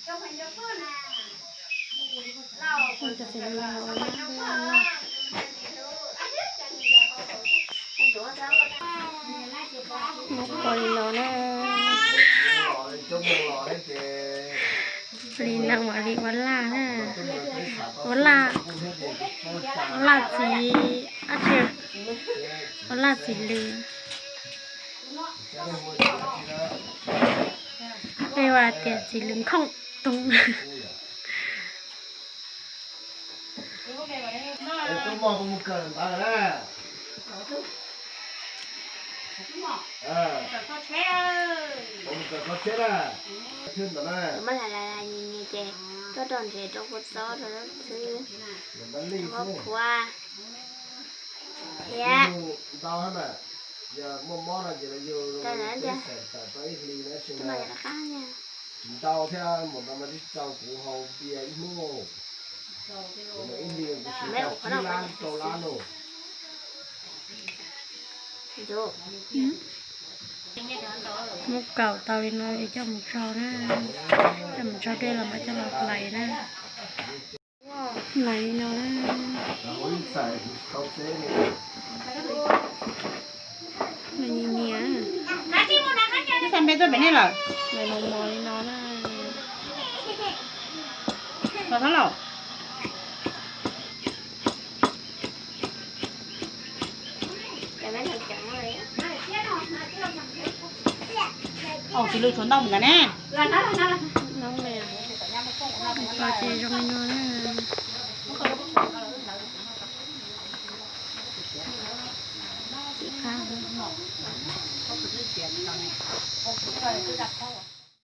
Muab kua li no na. Li no mam li ua laj na. Ua laj, ua laj txiv, ua laj txiv lws. Peb ua tias txiv lws nkhooj toob. Muab hlais hlais hlais nyias nyias ces tuaj rau nrhiav rau kua txob rau xwb, rau kua qhuav thiab. Tsis ntau thiab, mas tsis txaus kuv haus npias ib hnub, ib hlis kuv siv tau tsib lab rau lab no. Muab kaum tau li no es coj mus tsau na, coj mus tsau dej los mam coj los hlais na. Hlais li no na. Hlais nyias nyias. Hlais mos mos li no na. Tsis lwj tshuav ntau mus ntawd ne. Ces zoo li no na. Tsis qab.